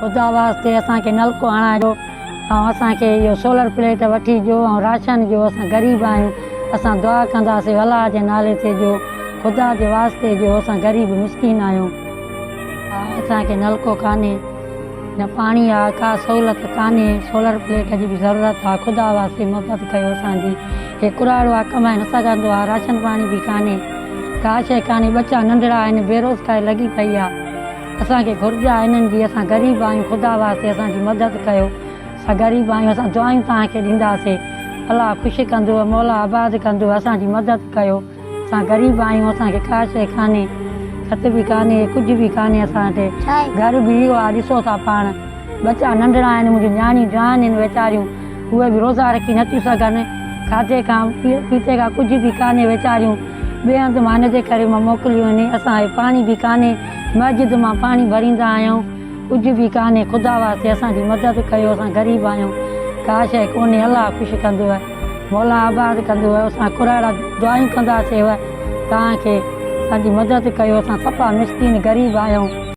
خدا واسطي اسان کي نلڪو هڻائي ڏيو ۽ اسان کي اهو سولر پليٽ وٺي ڏيو ۽ راشن ڏيو اسان غريب آهيون اسان دعا ڪنداسين الله جي نالي تي ڏيو خدا جي واسطي ڏيو اسان غريب مسڪين آهيون اسان کي نلڪو ڪانهي نه پاڻي آ ڪا سهولت ڪانهي سولر پليٽ جي به ضرورت آ خدا واسطي مدد ڪيو اسان جي هي ڪراڙو آ ڪمائي نه سگهندو آ راشن پاڻي به ڪانهي ڪا شئي ڪانهي ٻچا ننڍڙا آهن بيروزگاري لڳي پئي آ اسان کي گهرج آ انهن جي اسان غريب آهيون خدا واسطي اسان جي مدد ڪيو اسان غريب آهيون اسان دعائون توهان کي ڏينداسي الله خوش ڪندو مولا آباد ڪندو اسان جي مدد ڪيو اسان غريب آهيون اسان کي ڪا شئي ڪانهي ڇت به ڪانهي ڪجهه به ڪانهي اسان وٽ گهر به اهو آ ڏسو ٿا پاڻ ٻچا ننڍڙا آهن منهنجون نياڻيون جوان آهن ويچاريون اهي به روزا رکي نٿيون سگهن کاڌي کان پيتي کان ڪجهه به ڪانهي ويچاريون ٻئي هنڌ مان ان جي ڪري مان موڪليون آهن اسان وٽ پاڻي به ڪانهي مسجد مان پاڻي ڀريندا آهيون ڪجهه به ڪانهي خدا واسطي اسان جي مدد ڪيو اسان غريب آهيون ڪا شيء ڪونهي الله خوش ڪندو مولا آباد ڪندو اسان ڪراڙا دعائون ڪنداسين توهان کي اسان جي مدد ڪيو اسان صفا مسڪين غريب آهيون.